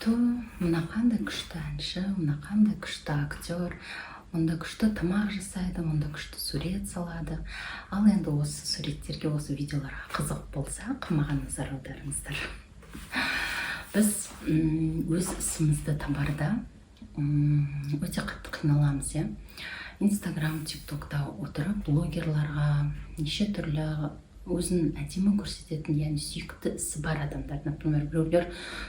Ту, мына қандай күшті әнші, мына қандай күшті актер, мұнда күшті тамақ жасайды, мұнда күшті сурет салады. Ал енді осы суреттерге, осы видеоларға қызық болсақ, маған назар аударыңыздар. Біз өз ісімізді табарда өте қатты қиналамыз, иә. Инстаграм, Тик Токта отырып, блогерларға, неше түрлі өзін әдемі көрсететін, яғни сүйікті ісі бар адамдар, например, біреулер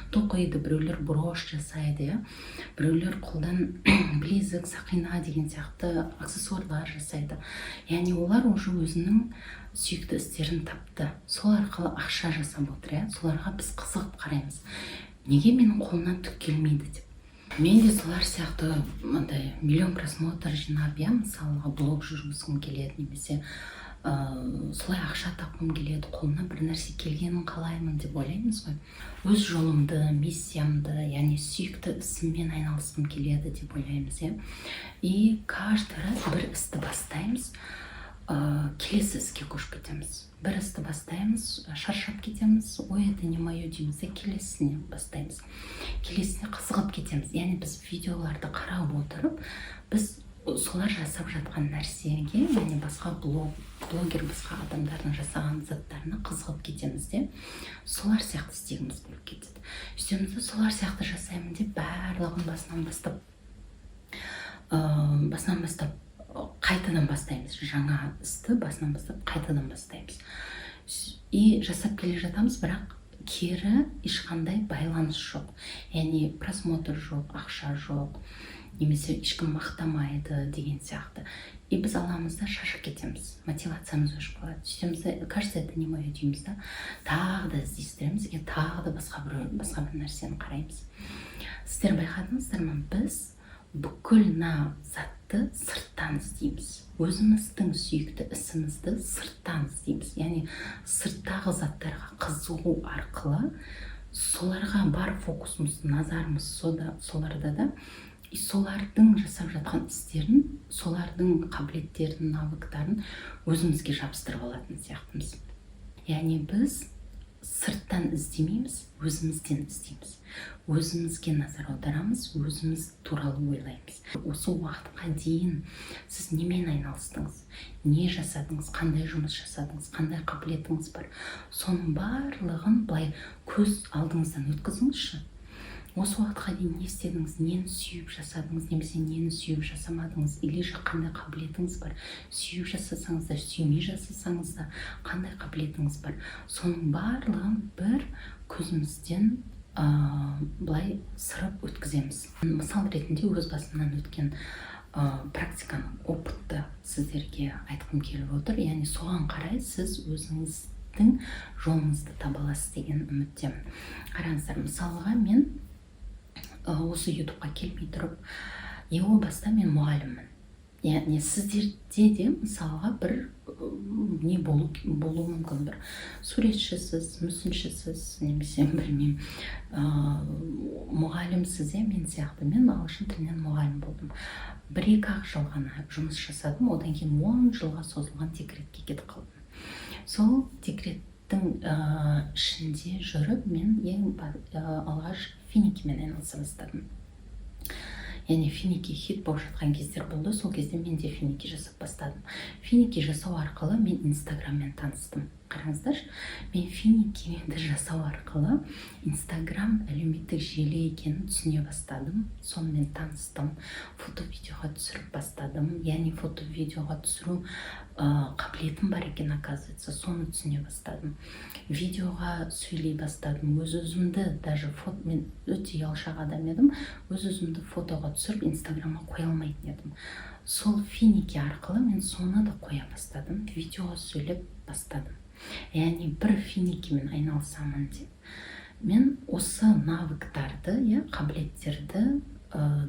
тоқиды, біреулер брошь жасайды, иә, біреулер қолдан білезік, сақина деген сияқты аксессуарлар жасайды. Яғни олар уже өзінің сүйікті істерін тапты, сол арқылы ақша жасап отыр, иә. Соларға біз қызығып қараймыз, неге менің қолымнан түк келмейді деп. Мен де солар сияқты мындай миллион просмотр жинап, иә, мысалға, блог жүргізгім келеді немесе солай ақша тапқым келеді, қолымнан бір нәрсе келгенін қалаймын деп ойлаймыз ғой. Өз жолымды, миссиямды, яғни сүйікті ісіммен айналысқым келеді деп ойлаймыз, иә. И каждый раз бір істі бастаймыз, келесі іске көшіп кетеміз. Бір істі бастаймыз, шаршап кетеміз, «Ой, это не мое» дейміз де, келесісіне бастаймыз, келесісіне қызығып кетеміз. Яғни біз видеоларды қарап отырып, біз солар жасап жатқан нәрсеге, яғни басқа блогер, басқа адамдардың жасаған заттарына қызығып кетеміз де, солар сияқты істегіміз келіп кетеді. Сөйтеміз де, солар сияқты жасаймын деп, барлығын басынан бастап қайтадан бастаймыз, жаңа істі басынан бастап қайтадан бастаймыз и жасап келе жатамыз. Бірақ кері ешқандай байланыс жоқ, яғни просмотр жоқ, ақша жоқ немесе ешкім мақтамайды деген сияқты. И біз аламыз да, шаршап кетеміз, мотивациямыз өшіп қалады. Сөйтеміз де, «Кажется, это не мое» дейміз да, тағы да іздестіреміз и тағы да басқа бір нәрсені қараймыз. Сіздер байқадыңыздар ма, біз бүкіл мына затты сырттан іздейміз, өзіміздің сүйікті ісімізді сырттан іздейміз. Яғни сырттағы заттарға қызығу арқылы соларға бар фокусымыз, назарымыз сода, соларда да. И солардың жасап жатқан істерін, солардың қабілеттерін, навыктарын өзімізге жабыстырып алатын сияқтымыз. Яғни біз сырттан іздемейміз, өзімізден іздейміз, өзімізге назар аударамыз, өзіміз туралы ойлаймыз. Осы уақытқа дейін сіз немен айналыстыңыз, не жасадыңыз, қандай жұмыс жасадыңыз, қандай қабілетіңіз бар, соның барлығын былай көз алдыңыздан өткізіңізші. Осы уақытқа дейін не істедіңіз, нені сүйіп жасадыңыз немесе нені сүйіп жасамадыңыз, или же қандай қабілетіңіз бар, сүйіп жасасаңыз да, сүймей жасасаңыз да, қандай қабілетіңіз бар, соның барлығын бір көзімізден былай сырып өткіземіз. Мысал ретінде өз басымнан өткен практиканы, опытты сіздерге айтқым келіп отыр. Яғни соған қарай сіз өзіңіздің жолыңызды таба аласыз деген үміттемін. Қараңыздар, мысалға, мен осы Ютубқа келмей тұрып, о баста мен мұғаліммін. Яғни сіздерде де, мысалға, бір не болуы мүмкін: бір суретшісіз, мүсіншісіз немесе, білмеймін, мұғалімсіз, иә. Мен сияқты, мен ағылшын тілінен мұғалім болдым. Бір екі ақ жыл ғана жұмыс жасадым, одан кейін 10 жылға созылған декретке кетіп қалдым. Сол декреттің ішінде жүріп, мен ең алғаш финикимен айналыса бастадым. Яғни финики хит болып жатқан кездер болды, сол кезде мен де финики жасап бастадым. Финики жасау арқылы мен Инстаграммен таныстым. Қараңыздаршы, мен финикиді жасау арқылы Инстаграм әлеуметтік желі екенін түсіне бастадым, сонымен таныстым, фото, видеоға түсіріп бастадым. Яғни фото, видеоға түсіру қабілетім бар екен, оказывается, соны түсіне бастадым. Видеоға сөйлей бастадым өз өзімді даже фото, мен өте ұялшақ адам едім, өз өзімді фотоға түсіріп, Инстаграмға қоя алмайтын едім. Сол финики арқылы мен соны да қоя бастадым, видеоға сөйлеп бастадым. Яғни бір финикимен айналысамын деп, мен осы навыктарды, иә, қабілеттерді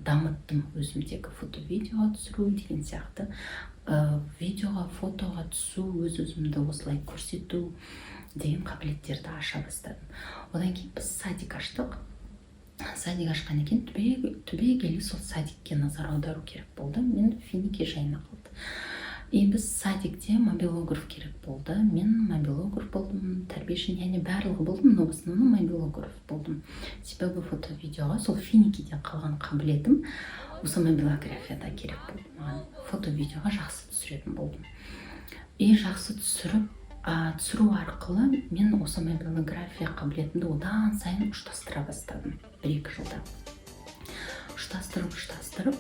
дамыттым өзімдегі: фото, видеоға түсіру деген сияқты, видеоға, фотоға түсу, өз өзімді осылай көрсету деген қабілеттерді аша бастадым. Одан кейін біз садик аштық. Садик ашқаннан кейін түбегейлі сол садикке назар аудару керек болды. Мен финики жайына қалды. И біз садикте мобилограф керек болды. Мен мобилограф болдым, тәрбиеші, яғни барлығы болдым, но в основном мобилограф болдым, себебі фото, видеоға сол Финикиден қалған қабілетім осы мобилографияда керек болды маған. Фото, видеоға жақсы түсіретін болдым. И жақсы түсіріп, түсіру арқылы мен осы мобилография қабілетімді одан сайын ұштастыра бастадым. 1-2 жылда ұштастырып, ұштастырып,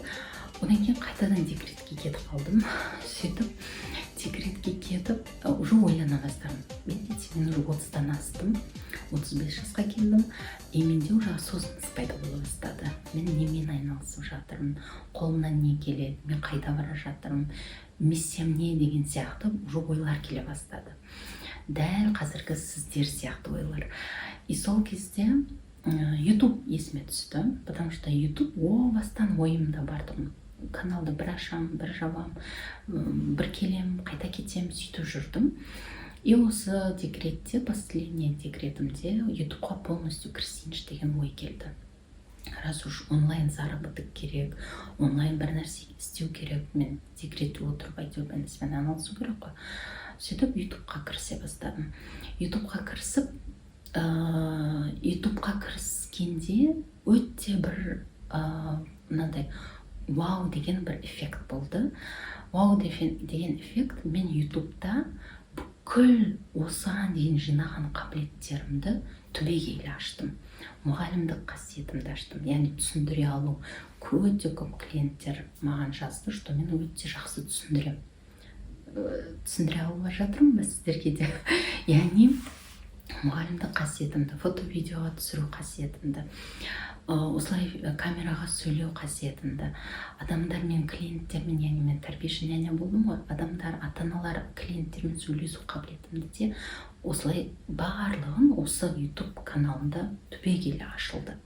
одан кейін қайтадан декретке кетіп қалдым. Сөйтіп декретке кетіп, уже ойлана бастадым. Мен уже 30-дан астым, 35 жасқа келдім, и менде уже осознанность пайда бола бастады: мен немен айналысып жатырмын, қолымнан не келеді, мен қайда бара жатырмын, миссиям не деген сияқты уже ойлар келе бастады, дәл қазіргі сіздер сияқты ойлар. И сол кезде Ютуб есіме түсті, потому что Ютуб о бастан ойымда бар тұғын. Каналды бір ашам, бір жабам, бір келем, қайта кетем, сөйтіп жүрдім. И осы декретте, последний декретімде Ютубқа полностью кірісейінші деген ой келді. Раз уж онлайн заработок керек, онлайн бір нәрсе істеу керек, мен декретте отырып әйтеуір бір нәрсемен айналысу керек қой. Сөйтіп Ютубқа кірісе бастадым. Ютубқа кірісіп, Ютубқа кіріскенде өте бір мынандай вау деген бір эффект болды. Вау деген эффект: мен Ютубта бүкіл осыған дейін жинаған қабілеттерімді түбегейлі аштым. Мұғалімдік қасиетімді аштым, яғни түсіндіре алу. Өте көп клиенттер маған жазды, что мен өте жақсы түсіндіремін. Түсіндіре алып жатырмын ба сіздерге де? Яғни мұғалімдік қасиетімді, фото, видеоға түсіру қасиетімді, осылай камераға сөйлеу қасиетімді, адамдармен, клиенттермен, яғни мен тәрбиеші няня болдым ғой, адамдар, ата аналар, клиенттермен сөйлесу қабілетімді де осылай барлығын осы Ютуб каналында түбегейлі ашылды.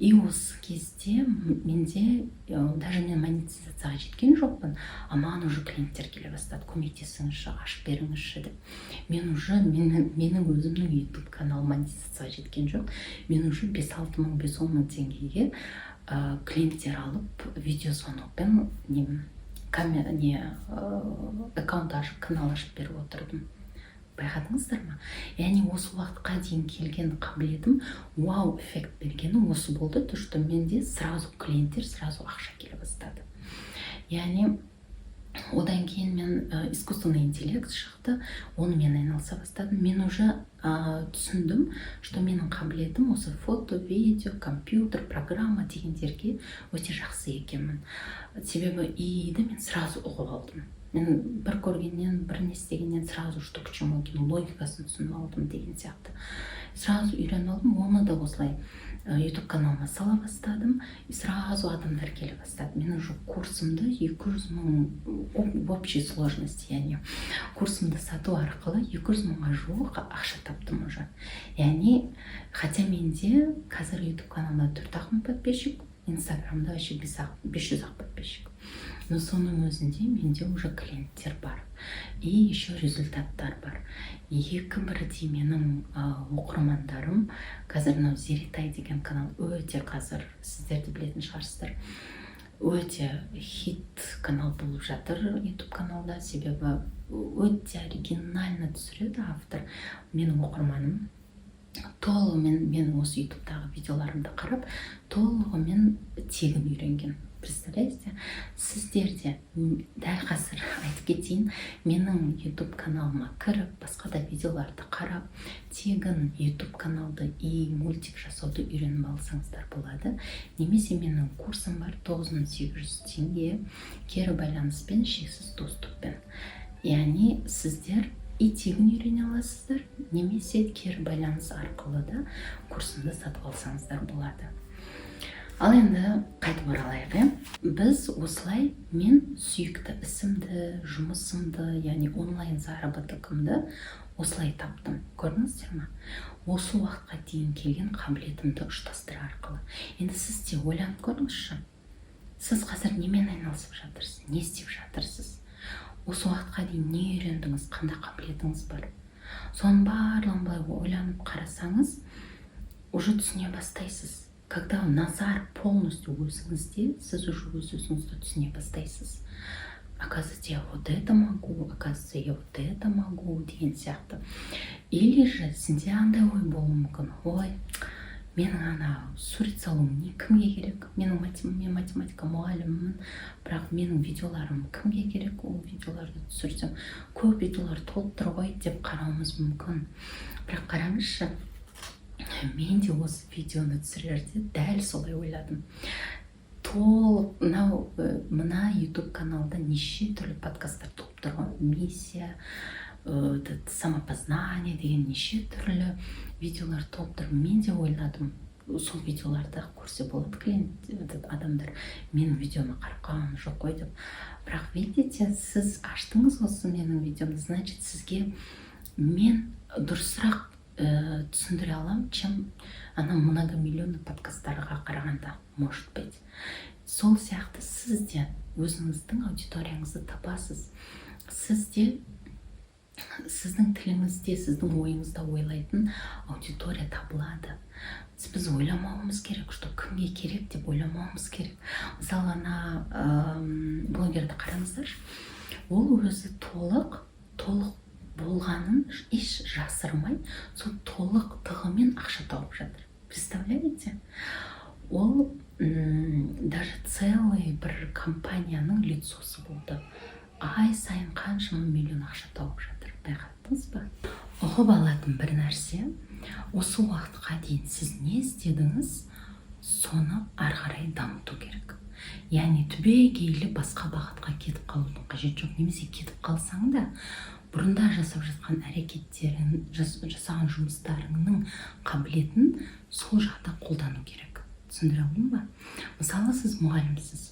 И осы кезде менде даже мен монетизацияға жеткен жоқпын, а маған уже клиенттер келе бастады: «Көмектесіңізші, ашып беріңізші», — деп. Мен уже менің өзімнің Ютуб каналым монетизацияға жеткен жоқ, мен уже 5-6 мың, 5-10 мың теңгеге клиенттер алып, видеозвонокпен не камера, не аккаунт ашып, канал ашып беріп отырдым. Байқадыңыздар ма? Яғни осы уақытқа дейін келген қабілетім вау эффект бергені осы болды, то что менде сразу клиенттер, сразу ақша келе бастады. Яғни одан кейін мен искусственный интеллект шықты, онымен айналыса бастадым. Мен уже түсіндім, что менің қабілетім осы фото, видео, компьютер, программа дегендерге өте жақсы екенмін, себебі ИИ-ді мен сразу ұғып алдым. Мен бір көргеннен, бір не істегеннен сразу что к чему екенін, логикасын түсініп алдым деген сияқты, сразу үйреніп алдым. Оны да осылай Ютуб каналыма сала бастадым, и сразу адамдар келе бастады. Мен уже курсымды 200 000 в общей сложности, яғни курсымды сату арқылы 200 000-ға жуық ақша таптым уже. Яғни хотя менде қазір Ютуб каналымда 4-ақ мың подписчик, Инстаграмда вообще 500 ақ подписчик, но соның өзінде менде уже клиенттер бар и еще результаттар бар. Екі бірдей менің оқырмандарым қазір мынау Зеретай деген канал өте, қазір сіздер де білетін шығарсыздар, өте хит канал болып жатыр Ютуб каналда, себебі өте оригинально түсіреді. Автор менің оқырманым, толығымен мен осы Ютубтағы видеоларымды қарап, толығымен тегін үйренген. Представляете? Сіздер де дәл қазір айтып кетейін, менің Ютуб каналыма кіріп, басқа да видеоларды қарап, тегін Ютуб каналды и мультик жасауды үйреніп алсаңыздар болады. Немесе менің курсым бар, 9800 теңге, кері байланыспен, шексіз доступпен. Яғни сіздер и тегін үйрене аласыздар, немесе кері байланыс арқылы да курсымды сатып алсаңыздар болады. Ал енді қайтып оралайық, иә. Біз осылай мен сүйікті ісімді, жұмысымды, яғни онлайн заработогымды осылай таптым. Көрдіңіздер ма? Осы уақытқа дейін келген қабілетімді ұштастыру арқылы. Енді сіз де ойланып көріңізші: сіз қазір немен айналысып жатырсыз, не істеп жатырсыз, осы уақытқа дейін не үйрендіңіз, қандай қабілетіңіз бар? Соның барлығын былай ойланып қарасаңыз, уже түсіне бастайсыз. Когда назар полностью өзіңізде, сіз уже өз өзіңізді түсіне бастайсыз. Оказывается, я вот это могу, оказывается, я вот это могу деген сияқты. Или же сенде андай ой болуы мүмкін: «Ой, менің ана сурет салуым не кімге керек? Мен математика мұғалімімін, бірақ менің видеоларым кімге керек? Ол видеоларды түсірсем, көп видеолар толып тұр ғой», — деп қарауымыз мүмкін. Бірақ қараңызшы, мен де осы видеоны түсірерде дәл солай ойладым. Толық мынау, мына YouTube каналда неше түрлі подкасттар толып тұр ғой: миссия, этот, самопознание деген неше түрлі видеолар толып тұр. Мен де ойладым, сол видеоларды көрсе болады клиент, этот, адамдар менің видеома қарап қалған жоқ қой деп. Бірақ, видите, сіз аштыңыз осы менің видеомды, значит, сізге мен дұрысырақ түсіндіре аламын, чем ана многомиллионный подкасттарға қарағанда, может быть. Сол сияқты сіз де өзіңіздің аудиторияңызды табасыз. Сіз де, сіздің тіліңізде, сіздің ойыңызда ойлайтын аудитория табылады. Біз ойламауымыз керек, что кімге керек деп ойламауымыз керек. Мысалы, ана блогерді қараңыздаршы, ол өзі толық болғанын еш жасырмай, сол толықтығымен ақша тауып жатыр, представляете? Ол даже целый бір компанияның лицосы болды, ай сайын қаншама миллион ақша тауып жатыр, байқаттыңыз ба? Ұғып алатын бір нәрсе: осы уақытқа дейін сіз не істедіңіз, соны ары қарай дамыту керек. Яғни түбегейлі басқа бағытқа кетіп қалудың қажеті жоқ немесе кетіп қалсаң да, бұрында жасап жатқан әрекеттерін, жасаған жұмыстарыңның қабілетін сол жақта қолдану керек. Түсіндіре алдым ба? Мысалы, сіз мұғалімсіз,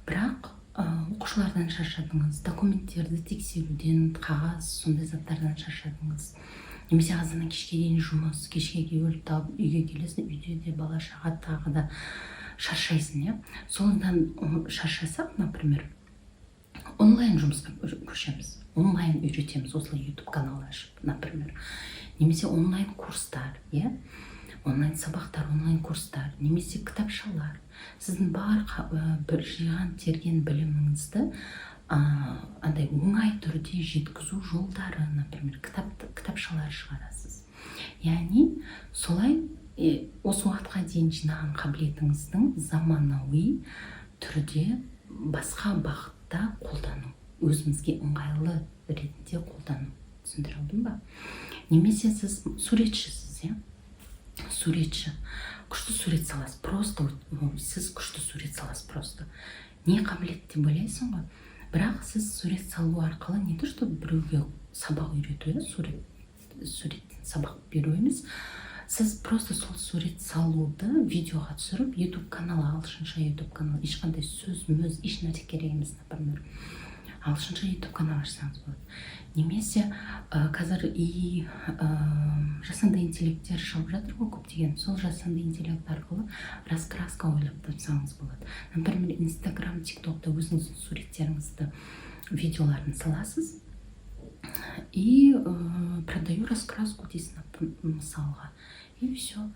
бірақ оқушылардан шаршадыңыз, документтерді тексеруден, қағаз, сондай заттардан шаршадыңыз немесе азаннан кешке дейін жұмыс, кешке өліп талып үйге келесің, үйде де бала шаға, тағы да шаршайсың, иә. Содан шаршасақ, например, онлайн жұмысқа көшеміз, онлайн үйретеміз осылай, YouTube канал ашып, например, немесе онлайн курстар, иә, онлайн сабақтар, онлайн курстар немесе кітапшалар. Сіздің бар бір жиған терген біліміңізді андай оңай түрде жеткізу жолдары, например, кітапшалар шығарасыз. Яғни солай осы уақытқа дейін жинаған қабілетіңіздің заманауи түрде басқа бағытта қолдану, өзімізге ыңғайлы ретінде қолдану. Түсіндіре алдым ба? Немесе сіз суретшісіз, иә, суретші, күшті сурет саласыз просто. Сіз күшті сурет саласыз просто, не қабілет деп ойлайсың ғой. Бірақ сіз сурет салу арқылы не то что біреуге сабақ үйрету, иә, суреттен сабақ беру емес, сіз просто сол сурет салуды видеоға түсіріп, YouTube канал, ағылшынша YouTube канал, ешқандай сөз мөз, еш нәрсе керек емес. Например, ағылшынша YouTube канал ашсаңыз болады. Немесе қазір и жасанды интеллекттер шығып жатыр ғой көптеген, сол жасанды интеллект арқылы раскраска ойлап тапсаңыз болады. Например, Инстаграм, Тик Токта өзіңіздің суреттеріңізді, видеоларын саласыз и «продаю раскраску» дейсіз, мысалға, и все.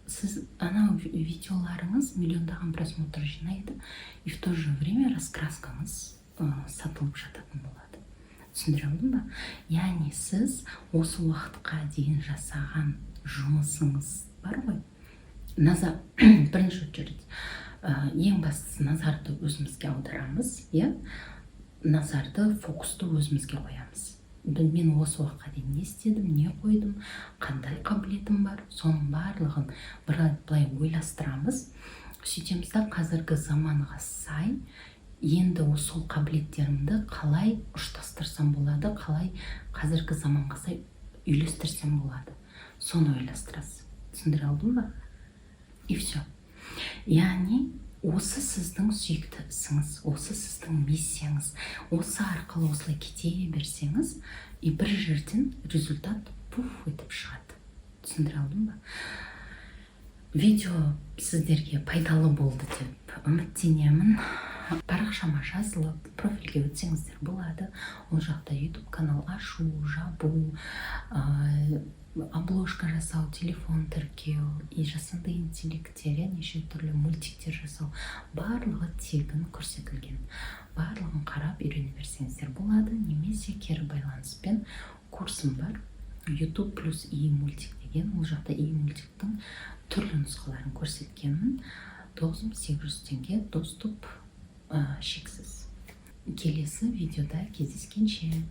Сіз анау видеоларыңыз миллиондаған просмотр жинайды, и в то же время раскраскаңыз сатылып жататын болады. Түсіндіре алдым ба? Яғни сіз осы уақытқа дейін жасаған жұмысыңыз бар ғой, назар, бірінші очередь, ең бастысы, назарды өзімізге аударамыз, иә, назарды, фокусты өзімізге қоямыз. Мен осы уақытқа дейін не істедім, не қойдым, қандай қабілетім бар, соның барлығын бір былай ойластырамыз. Сөйтеміз да, қазіргі заманға сай енді осы сол қабілеттерімді қалай ұштастырсам болады, қалай қазіргі заманға сай үйлестірсем болады, соны ойластырасыз. Түсіндіре алдым ба? И все. Яғни осы сіздің сүйікті ісіңіз, осы сіздің миссияңыз. Осы арқылы осылай кете берсеңіз, и бір жерден результат пуф етіп шығады. Түсіндіре алдым ба? Видео сіздерге пайдалы болды деп үміттенемін. Парақшама жазылып, профильге өтсеңіздер болады. Ол жақта YouTube канал ашу, жабу, Обложка жасау, телефон тіркеу и жасанды интеллекттер, иә, неше түрлі мультиктер жасау, барлығы тегін көрсетілген. Барлығын қарап, үйрене берсеңіздер болады. Немесе кері байланыспен курсым бар, YouTube плюс и мультик деген. Ол жақта и мультиктің түрлі нұсқаларын көрсеткенмін. 9800 теңге, доступ шексіз. Келесі видеода кездескенше!